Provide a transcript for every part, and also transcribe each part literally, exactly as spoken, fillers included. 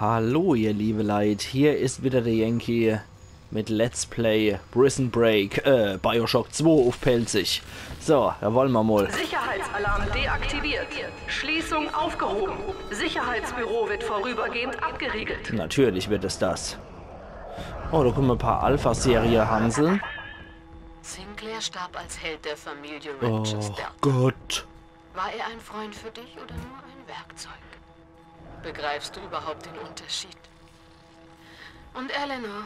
Hallo, ihr liebe Leit, hier is wieder der Yankee mit Let's Play Prison Break, äh, Bioshock zwei uff Pälzisch. So, do wolle mer mol. Sicherheitsalarm deaktiviert. Schließung aufgehoben. Sicherheitsbüro wird vorübergehend abgeriegelt. Natürlich wird es das. Oh, do kumme e paar Alpha-Serie-Hansel. Sinclair starb als Held der Familie Oh Rochester. Gott. War er ein Freund für dich oder nur ein Werkzeug? Begreifst du überhaupt den Unterschied? Und Eleanor,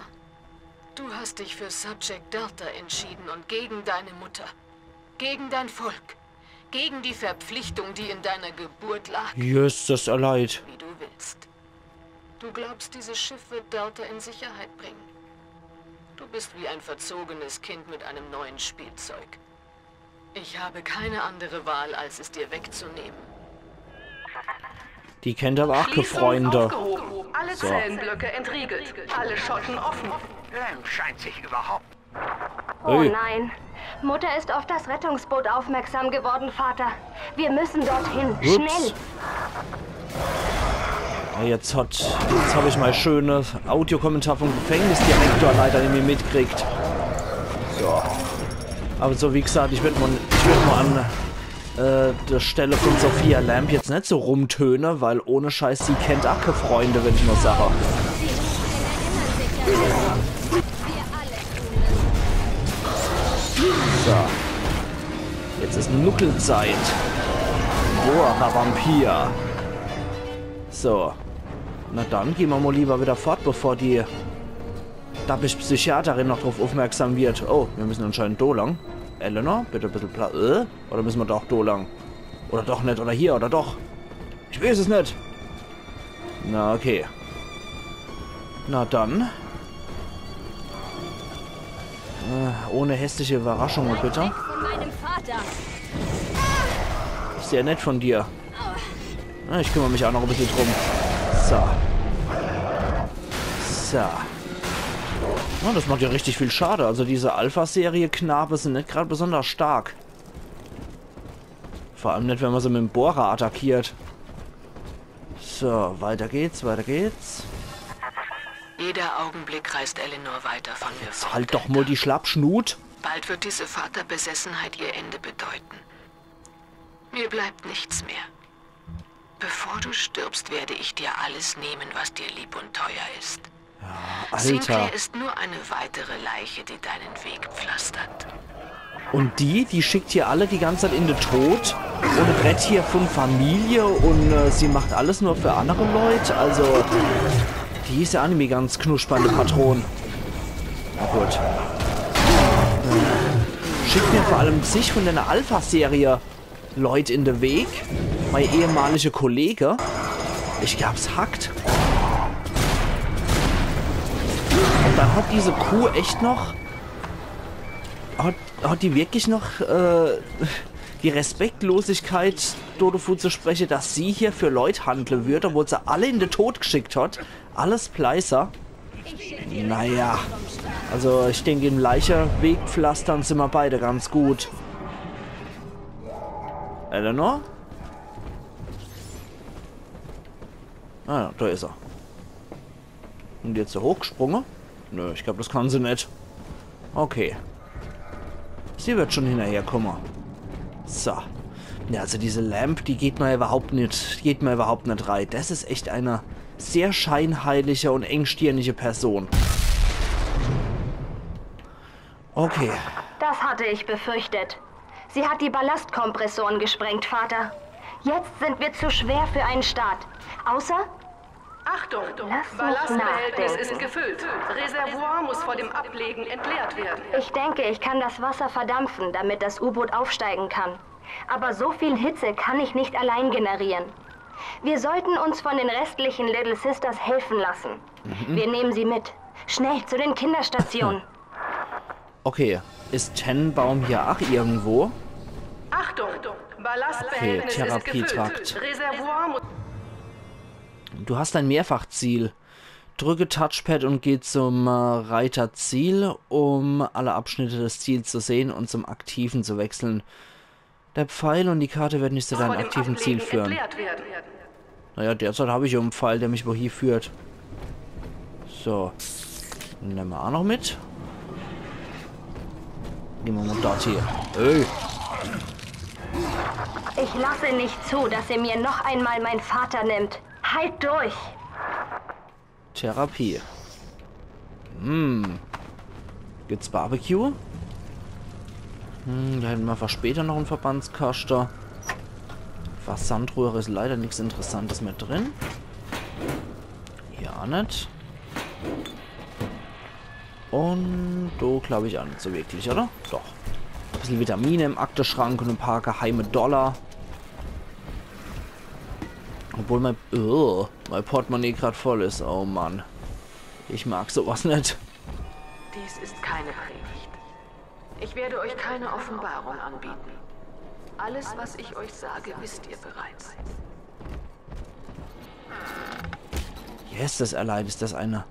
du hast dich für Subject Delta entschieden und gegen deine Mutter, gegen dein Volk, gegen die Verpflichtung, die in deiner Geburt lag, Jesses, Aleit. Wie du willst. Du glaubst, dieses Schiff wird Delta in Sicherheit bringen. Du bist wie ein verzogenes Kind mit einem neuen Spielzeug. Ich habe keine andere Wahl, als es dir wegzunehmen. Die kennt awwer aa kä Schließung Freunde. Aufgehoben. Alle So. Zellenblöcke entriegelt. Alle Schotten offen. Glenn scheint sich überhaupt. Oh Ui. Nein. Mutter ist auf das Rettungsboot aufmerksam geworden, Vater. Wir müssen dorthin. Ups. Schnell. Ja, jetzt hat, jetzt hab ich mei schöne Audiokommentar vom Gefängnisdirektor leider nimmi mitgekriegt. So. Awwer so, wie gesagt, ich würd mol, ich würd mol an äh, der Stelle von Sophia Lamb jetzt net so rumtöne, weil ohne Scheiß, sie kennt aa kä Freunde, wenn ich mol sage. So. Jetzt is Nuckelzeit. Boah, Vampir. So. Na dann gehn mer mol lieber wieder fort, bevor die dappisch Psychiaterin noch drauf aufmerksam wird. Oh, wir müssen anscheinend do lang. Eleanor, bitte e bissel Platz. Äh? Oder müssen wir doch do lang? Oder doch net? Oder hier? Oder doch? Ich weiß es net. Na, okay. Na dann. Äh, ohne hässliche Überraschungen, bitte. Weg von meinem Vater. Sehr nett von dir. Na, ich kümmer mich aa noch e bissel drum. So. So. Na, das macht ja richtig viel Schade. Also diese Alpha-Serie-Knabe sind net grad besonders stark. Vor allem net, wenn man se mit dem Bohrer attackiert. So, weiter geht's, weiter geht's. Jeder Augenblick reißt Eleanor weiter von mir fort. Halt doch mol die Schlappschnut. Bald wird diese Vaterbesessenheit ihr Ende bedeuten. Mir bleibt nichts mehr. Bevor du stirbst, werde ich dir alles nehmen, was dir lieb und teuer ist. Alter. Sinclair ist nur eine weitere Leiche, die deinen Weg pflastert. Und die, die schickt hier alle die ganze Zeit in de Tod und redt hier von Familie und äh, sie macht alles nur für andere Leute. Also, die is ja aa nimmi ganz knusper, die Patron. Na gut. Schickt mir vor allem zig von der Alpha-Serie Leut in de Weg. Mein ehemaliger Kollege. Ich glaub's hackt. Und dann hat diese Kuh echt noch, hat, hat die wirklich noch äh, die Respektlosigkeit, do devun zu sprechen, dass sie hier für Leut handle würd, obwohl sie alle in de Tod geschickt hat. Alles Pleißer. Naja. Also ich denk, im Leiche wegpflastern sind wir beide ganz gut. Eleanor? Ah, da is er. Und jetzt so hochgesprungen? Nö, ich glaub, das kann sie net. Okay. Sie wird schon hinnerherkommen. So. Ja, also diese Lamb, die geht mir überhaupt net, geht mir überhaupt net rei. Das is echt eine sehr scheinheilige und engstirnige Person. Okay. Das hatte ich befürchtet. Sie hat die Ballastkompressoren gesprengt, Vater. Jetzt sind wir zu schwer für einen Start. Außer Achtung! Lass mich Ballastbehältnis nachdenken. Ist gefüllt. Reservoir muss vor dem Ablegen entleert werden. Ich denke, ich kann das Wasser verdampfen, damit das U-Boot aufsteigen kann. Aber so viel Hitze kann ich nicht allein generieren. Wir sollten uns von den restlichen Little Sisters helfen lassen. Wir nehmen sie mit. Schnell zu den Kinderstationen. Okay. Is Tenenbaum hier ach irgendwo? Achtung! Ballastbehältnis Okay, ist gefüllt. Therapietrakt. Reservoir muss Du hast ein Mehrfachziel. Drücke Touchpad und geh zum äh, Reiter Ziel, um alle Abschnitte des Ziels zu sehen und zum aktiven zu wechseln. Der Pfeil und die Karte werden dich zu deinem vor dem aktiven Ziel Ablegen führen. Entleert werden. Naja, derzeit hab ich jo en Pfeil, der mich wohie führt. So. Nemme mer aa noch mit. Gehn mer mol dort hie. Ey. Ich lasse nicht zu, dass ihr mir noch einmal meinen Vater nimmt. Halt durch! Therapie. Hm. Gibt's Barbecue? Hm, do hätte mer für später noch en Verbandskaschte. Versandrohre is leider nix Interessantes mehr drin. Hier aa net. Un do glaab ich aa net so wirklich, oder? Doch. Bissel Vitamine im Akteschrank un e paar geheime Dollar. Obwohl mei, ugh, mei Portemonnaie grad voll is. Oh Mann. Ich mag so was net. Dies ist keine Predigt. Ich werde euch keine Offenbarung anbieten. Alles, was ich euch sage, wisst ihr bereits. Yes, das allein is das e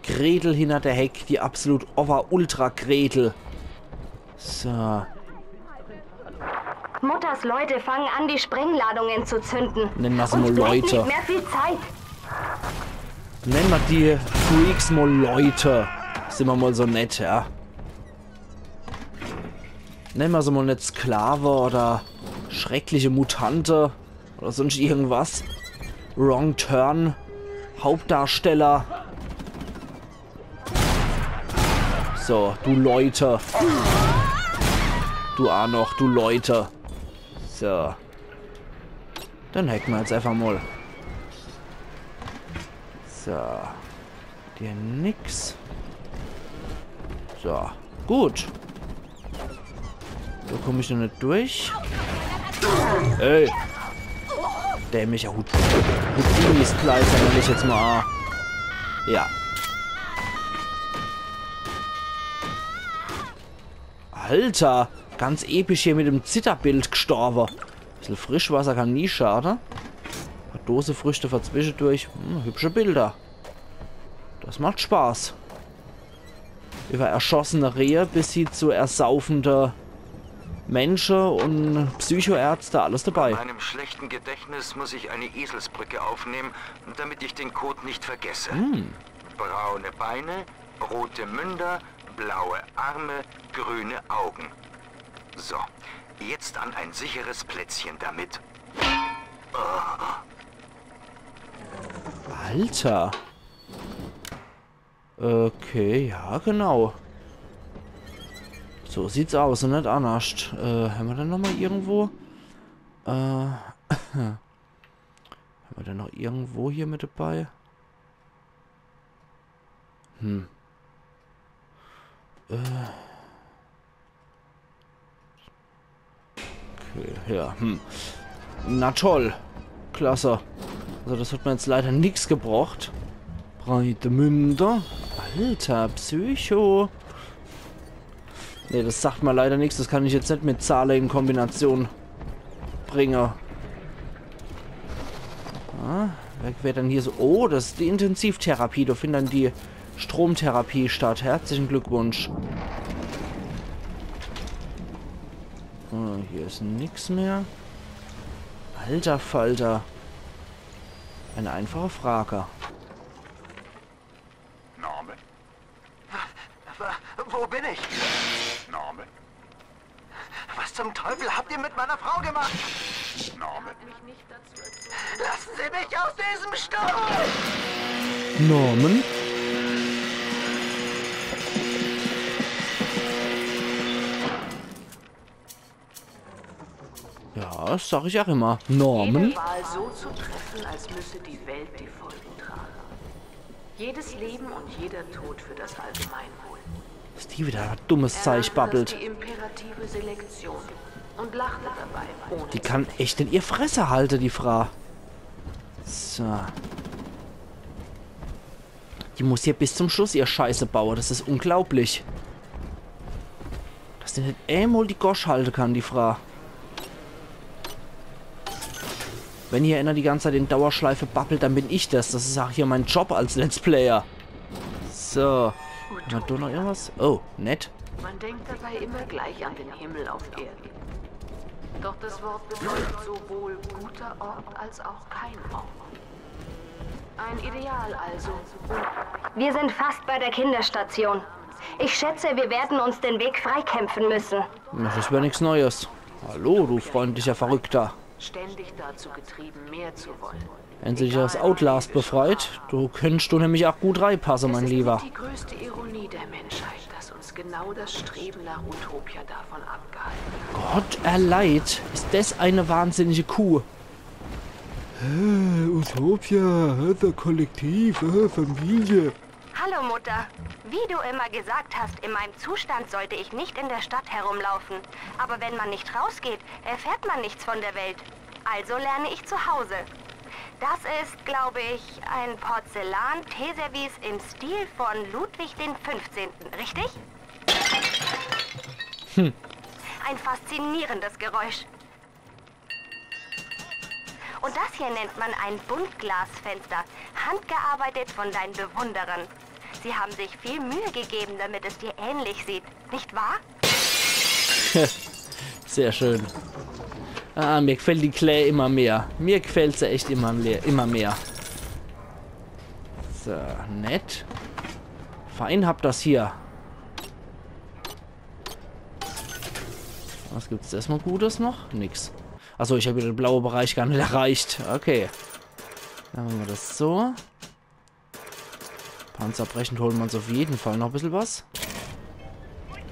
Gretel hinner de Heck, die absolut Ober-Ultra-Gretel. So. Mutters Leute fangen an, die Sprengladungen zu zünden. Nenne mer se Uns mol bleibt Leute. Nicht mehr viel Zeit. Nenne mer die Freaks mol Leute. Sin mer mol so nett, ja. Nenne mer se mol net Sklave oder schreckliche Mutante oder sunscht irgendwas. Wrong Turn. Hauptdarsteller. So, du Leute. Du aa noch, du Leute. So. Dann hacke mer jetzt einfach mol. So. Dir nix. So. Gut. Do komm ich noch net durch. Ey. Dämlicher Hut. Houdini is gleich, dann nenne ich jetzt mol. Ja. Alter, ganz episch hier mit dem Zitterbild gestorbe. Bissel Frischwasser kann nie schade. Paar Dosefrüchte für zwischedurch. Hm, hübsche Bilder. Das macht Spaß. Über erschossene Rehe bis hie zu ersaufende Mensche un Psychoärzte, alles dabei. Bei meinem schlechten Gedächtnis muss ich eine Eselsbrücke aufnehmen, damit ich den Code nicht vergesse. Braune Beine, rote Münder, blaue Arme, grüne Augen. So, jetzt an ein sicheres Plätzchen damit. Alter. Okay, ja, genau. So sieht's aus un net annerscht. Äh, hämmer dann nochmol irgendwo? Äh, hämmer dann noch irgendwo hier mit dabei? Hm. Äh. Okay, ja, hm. Na toll. Klasse. Also das hat mer jetzt leider nix gebracht. Breite Münder. Alter, Psycho. Nee, das sagt mer leider nix. Das kann ich jetzt net mit Zahle in Kombination bringe. Ah, wer, wer dann hier so... Oh, das is die Intensivtherapie. Do findt dann die Stromtherapie statt. Herzlichen Glückwunsch. Oh, hier is nix mehr. Alter Falter. Eine einfache Frage. Norman? Wo bin ich? Norman? Was zum Teufel habt ihr mit meiner Frau gemacht? Norman? Lassen Sie mich aus diesem Stoff! Norman? Ja, das sag ich auch immer. Norman? Jede Wahl so zu treffen, als müsse die Welt die Folgen tragen. Jedes Leben und jeder Tod für das Allgemeinwohl. Was die wieder dummes Zeug babbelt. Die imperative Selektion und lachte dabei, ohne Die kann echt net ihr Fresse halte, die Frau. So. Die muss hier bis zum Schluss ihr Scheiße baue. Das is unglaublich. Dass die net emol die Gosch halte kann, die Frau. Wenn hier einer die ganze Zeit in Dauerschleife babbelt, dann bin ich das. Das is auch hier mein Job als Let's Player. So. Hat do noch irgendwas? Oh, nett. Man denkt dabei immer gleich an den Himmel auf Erden. Doch das Wort bedeutet sowohl guter Ort als auch kein Ort. Ein Ideal also. Wir sind fast bei der Kinderstation. Ich schätze, wir werden uns den Weg freikämpfen müssen. Das ist ja nichts Neues. Hallo, du freundlicher Verrückter. Ständig dazu getrieben, mehr zu wollen. Wenn sich aus Outlast befreit, du könntest du nämlich auch gut reinpassen, mein Lieber. Es ist mit die größte Ironie der Menschheit, dass uns genau das Streben nach Utopia davon abgehalten hat. Gott erleid, ist das eine wahnsinnige Kuh. Äh, Utopia, äh, der Kollektiv, äh, Familie. Hallo Mutter. Wie du immer gesagt hast, in meinem Zustand sollte ich nicht in der Stadt herumlaufen. Aber wenn man nicht rausgeht, erfährt man nichts von der Welt. Also lerne ich zu Hause. Das ist, glaube ich, ein Porzellan-Teeservice im Stil von Ludwig dem fünfzehnten, richtig? Hm. Ein faszinierendes Geräusch. Und das hier nennt man ein Buntglasfenster, handgearbeitet von deinen Bewunderern. Sie haben sich viel Mühe gegeben, damit es dir ähnlich sieht, nicht wahr? Sehr schön. Ah, mir gefällt die Claire immer mehr. Mir gefällt sie echt immer, mehr- immer mehr. So, nett. Fein habt das hier. Was gibt's erstmal Gutes noch? Nix. Achso, ich habe den blauen Bereich gar nicht erreicht. Okay. Dann machen wir das so. Panzerbrechend holen wir uns auf jeden Fall noch ein bisschen was.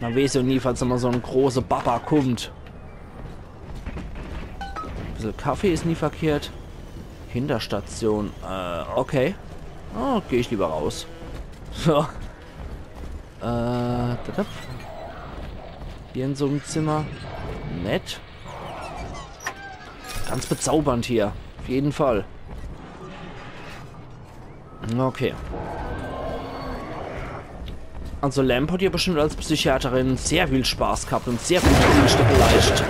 Man weiß ja nie, falls da mal so ein großer Baba kommt. Ein bisschen Kaffee ist nie verkehrt. Kinderstation. Äh, okay. Oh, gehe ich lieber raus. So. Äh, da, da. Hier in so einem Zimmer. Nett. Ganz bezaubernd hier. Auf jeden Fall. Okay. Also Lamp hat hier bestimmt als Psychiaterin sehr viel Spaß gehabt und sehr gute Dienste geleistet.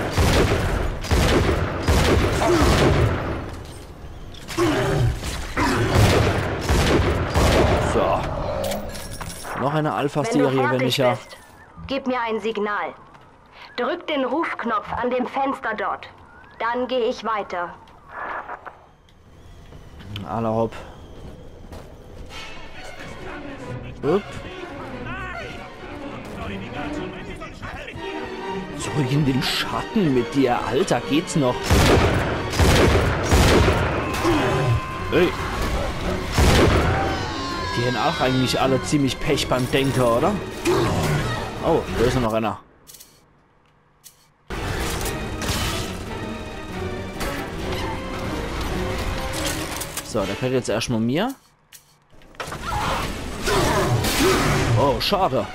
So. Noch eine Alpha-Serie, wenn ich ja. Gib mir ein Signal. Drück den Rufknopf an dem Fenster dort. Dann gehe ich weiter. Alla hopp. Upp. Zurück in den Schatten mit dir, Alter, geht's noch? Hey. Die haben auch eigentlich alle ziemlich Pech beim Denken, oder? Oh, da ist noch einer. So, der gehört jetzt erstmal mir. Oh, schade.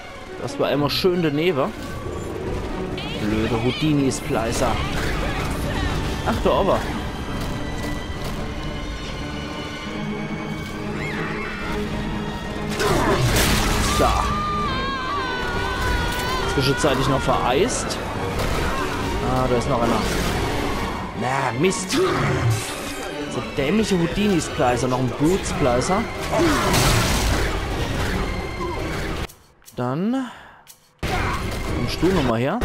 Das war immer schön daneben. Blöde Houdini-Splicer. Ach, da oben. So. Zwischenzeitlich noch vereist. Ah, da ist noch einer. Na, Mist. So dämliche Houdini-Splicer, noch ein Brute-Splicer. Dann kommst du nochmal her.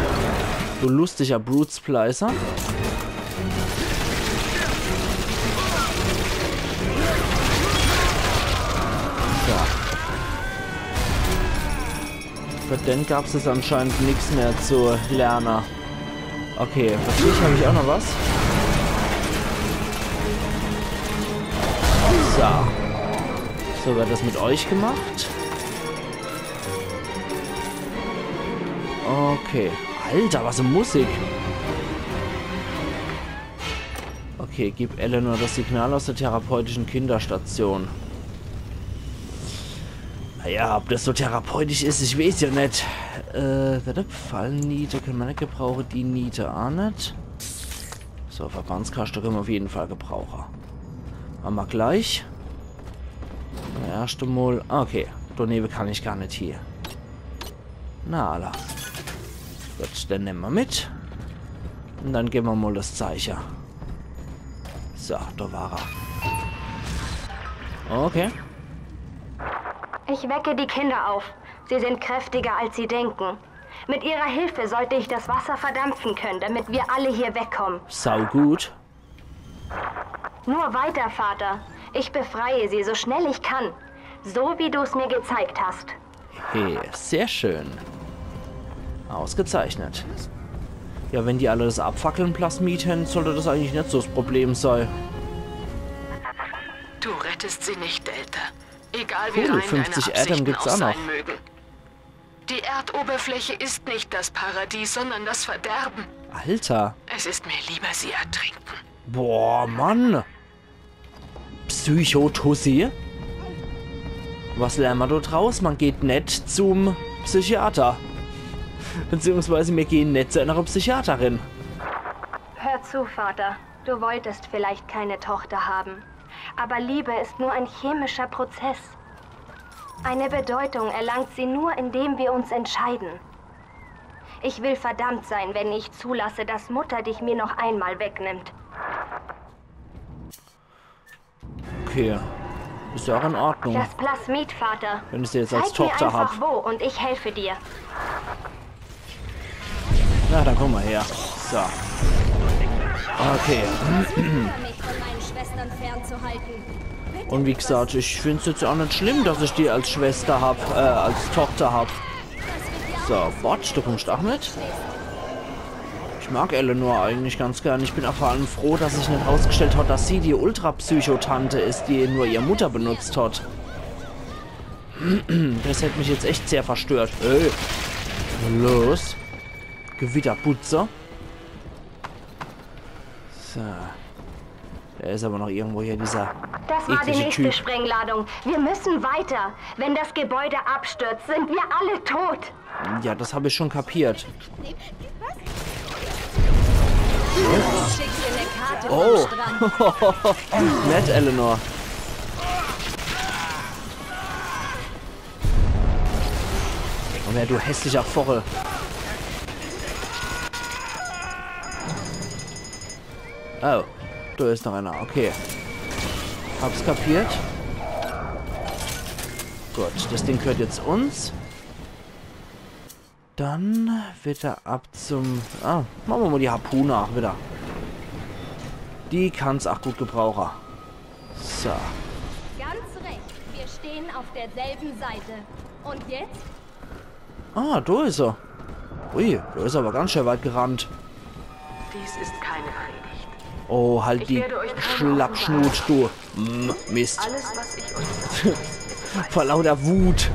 Du lustiger Brute-Splicer. So. Für den gab's jetzt anscheinend nichts mehr zu lernen. Okay, für dich habe ich auch noch was. So. So wird das mit euch gemacht. Okay. Alter, was für Musik. Okay, gib Eleanor das Signal aus der therapeutischen Kinderstation. Naja, ob das so therapeutisch ist, ich weiß ja nicht. Äh, da, da, Fallniete können wir nicht gebrauchen, die Niete auch nicht. So, Verbandskaste können wir auf jeden Fall gebrauchen. Haben wir gleich. Na, erst einmal. Okay, daneben kann ich gar nicht hier. Na, alla. Gut, den nehmen wir mit. Und dann geben wir mal das Zeichen. So, da war er. Okay. Ich wecke die Kinder auf. Sie sind kräftiger, als sie denken. Mit ihrer Hilfe sollte ich das Wasser verdampfen können, damit wir alle hier wegkommen. Sau gut. Nur weiter, Vater. Ich befreie sie so schnell ich kann. So wie du es mir gezeigt hast. Hey, sehr schön. Ausgezeichnet. Ja, wenn die alle das abfackeln, Plasmid hen, sollte das eigentlich net so das Problem sei. Du rettest sie nicht, Delta. Egal wie Cool, rein fünfzig deine Adam Absichten gibt's auch auch noch. Sein mögen. Die Erdoberfläche ist nicht das Paradies, sondern das Verderben. Alter. Es ist mir lieber, sie ertrinken. Boah, Mann. Psychotussi. Was lernen wir dort raus? Man geht net zum Psychiater. Beziehungsweise wir gehen net zu einer Psychiaterin. Hör zu, Vater. Du wolltest vielleicht keine Tochter haben. Aber Liebe ist nur ein chemischer Prozess. Eine Bedeutung erlangt sie nur, indem wir uns entscheiden. Ich will verdammt sein, wenn ich zulasse, dass Mutter dich mir noch einmal wegnimmt. Okay. Ist ja auch in Ordnung, Das Plasmid, Vater. Wenn ich sie jetzt als Zeig mir Tochter einfach hab. Wo und ich helfe dir. Na, dann komm mal her. So. Okay. Versuch mich von meinen Schwestern fernzuhalten. Und wie gesagt, ich find's jetzt auch net schlimm, dass ich die als Schwester hab, äh, als Tochter hab. So, Botch, du kommst auch mit? Ich mag Eleanor eigentlich ganz gern. Ich bin auch vor allem froh, dass sich net rausgestellt hat, dass sie die Ultrapsychotante ist, die nur ihr Mutter benutzt hat. Das hätte mich jetzt echt sehr verstört. Ey. Los. Gewitterputzer. So. Da ist aber noch irgendwo hier dieser Das war die eklige nächste Typ. Sprengladung. Wir müssen weiter. Wenn das Gebäude abstürzt, sind wir alle tot. Ja, das habe ich schon kapiert. Schick dir eine Karte Oh. vom Strand. Nett, Eleanor. Und wer, du hässlicher Vogel. Oh, da ist noch einer. Okay. Hab's kapiert. Gut, das Ding gehört jetzt uns. Dann wieder ab zum... Ah, machen wir mal die Harpune auch wieder. Die kann's auch gut gebrauchen. So. Ganz recht. Wir stehen auf derselben Seite. Und jetzt? Ah, da ist er. Ui, da ist er aber ganz schön weit gerannt. Dies ist keine Predigt. Oh, halt die werde euch keine Schlappschnut, du. Mm, Mist. Alles, was ich euch Vor lauter Wut.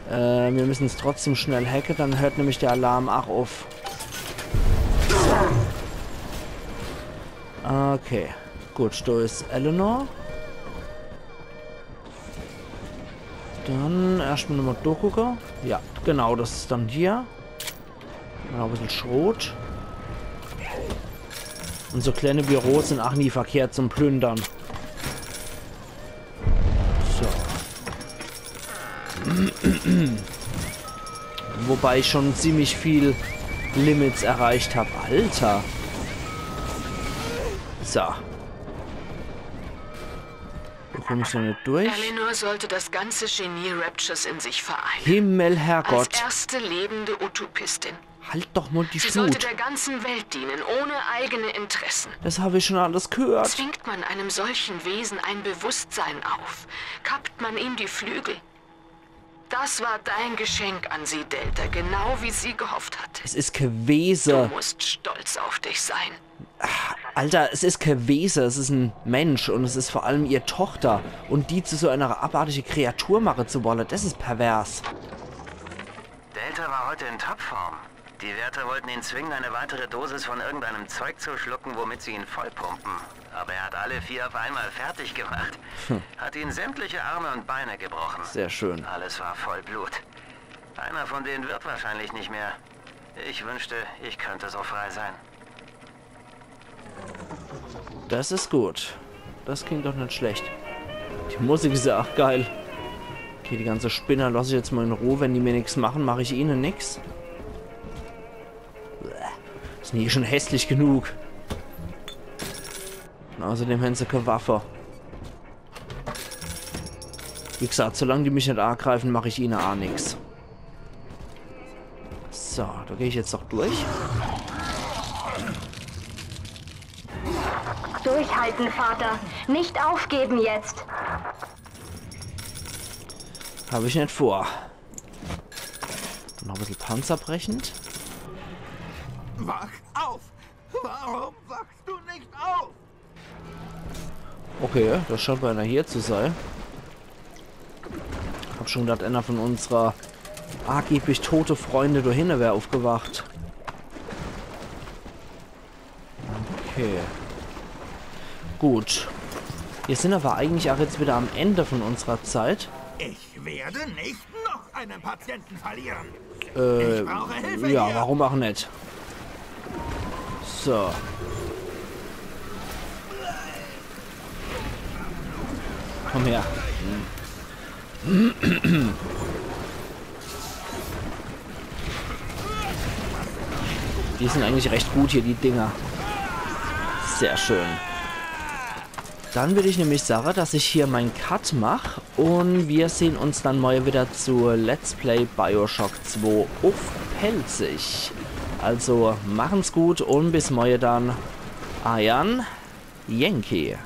Äh, wir müssen es trotzdem schnell hacken, dann hört nämlich der Alarm auch auf. Okay. Gut, da ist Eleanor. Dann erstmal nochmal durchgucken. Ja, genau, das ist dann hier. Noch ein bisschen Schrot. Und so kleine Büros sind auch nie verkehrt zum Plündern. So. Wobei ich schon ziemlich viel Limits erreicht habe. Alter. So. Da komme ich noch nicht durch. Eleanor sollte das ganze Genie Raptures in sich vereinen. Himmel, Als Herrgott. Erste lebende Utopistin. Halt doch mal die Sie sollte Schnut. Der ganzen Welt dienen, ohne eigene Interessen. Das habe ich schon alles gehört. Zwingt man einem solchen Wesen ein Bewusstsein auf, kappt man ihm die Flügel. Das war dein Geschenk an sie, Delta, genau wie sie gehofft hatte. Es ist kein Du Wesen. Musst stolz auf dich sein. Alter, es ist kein Wesen, es ist ein Mensch und es ist vor allem ihr Tochter. Und die zu so einer abartigen Kreatur machen zu wollen, das ist pervers. Delta war heute in Topform. Die Wärter wollten ihn zwingen, eine weitere Dosis von irgendeinem Zeug zu schlucken, womit sie ihn vollpumpen. Aber er hat alle vier auf einmal fertig gemacht. Hat ihnen sämtliche Arme und Beine gebrochen. Sehr schön. Alles war voll Blut. Einer von denen wird wahrscheinlich nicht mehr. Ich wünschte, ich könnte so frei sein. Das ist gut. Das klingt doch nicht schlecht. Die Musik ist ja auch geil. Okay, die ganze Spinner lasse ich jetzt mal in Ruhe. Wenn die mir nichts machen, mache ich ihnen nichts. Sind eh schon hässlich genug. Und außerdem haben sie keine Waffe. Wie gesagt, solange die mich nicht angreifen, mache ich ihnen auch nichts. So, da gehe ich jetzt noch durch. Durchhalten, Vater. Nicht aufgeben jetzt. Hab ich net vor. Noch e bissel panzerbrechend. Wach auf! Warum wachst du nicht auf? Okay, do scheint wohl ener hier zu sei. Hab schon gedacht, ener von unsrer angeblich tote Freunde do hinne wär uffgewacht. Okay. Gut. Mir sin awwer eigentlich ach jetzt widder am Ende von unserer Zeit. Ich werde nicht noch einen Patienten verlieren. Äh, Ich brauche Hilfe ja, hier. Warum ach net? So. Komm her. Die sin eigentlich recht gut hier, die Dinger. Sehr schön. Dann würd ich nämlich sage, dass ich hier mein Cut mach un mir sehn uns dann morje widder zu Let's Play Bioshock zwei uff Pälzisch. Also machen's gut un bis morje dann. Eier Yankee.